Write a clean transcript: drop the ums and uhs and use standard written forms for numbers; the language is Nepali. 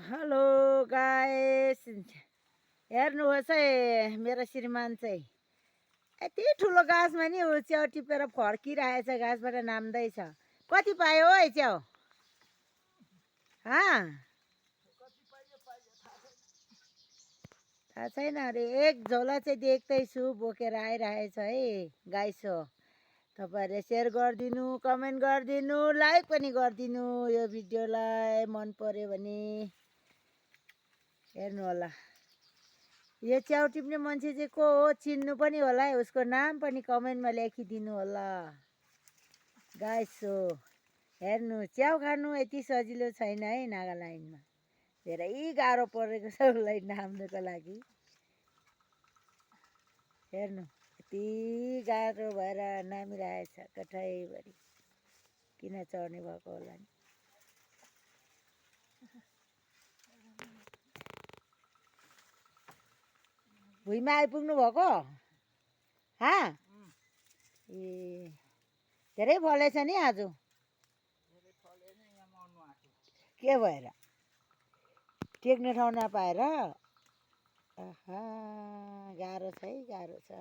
हेलो गाइस, हेर्नुहोस् है मेरो श्रीमान चाहिँ यति ठुलो गाछमा नि ऊ च्याउ टिपेर फर्किरहेछ, गाछबाट नाम्दैछ। कति पायो है च्याउ? थाहा छैन अरे। एक झोला चाहिँ देख्दैछु बोकेर आइरहेछ है गाइस हो। तपाईँहरूले सेयर गरिदिनु, कमेन्ट गरिदिनु, लाइक पनि गरिदिनु। यो भिडियोलाई मन पर्यो भने हेर्नु होला। यो च्याउ टिप्ने मान्छे चाहिँ को हो चिन्नु पनि होला है। उसको नाम पनि कमेन्टमा लेखिदिनु होला गाइस हो। हेर्नु, च्याउ खानु यति सजिलो छैन है नागाल्यान्डमा। धेरै गाह्रो परेको छ उसलाई नाम्नुको लागि। हेर्नु, यति गाह्रो भएर नामिरहेछ कठैभरि। किन चढ्ने भएको होला नि। भुइँमा आइपुग्नु भएको? ए, धेरै फलेछ नि आज। के भएर? टेक्ने ठाउँ नपाएर? गाह्रो छ है, गाह्रो छ।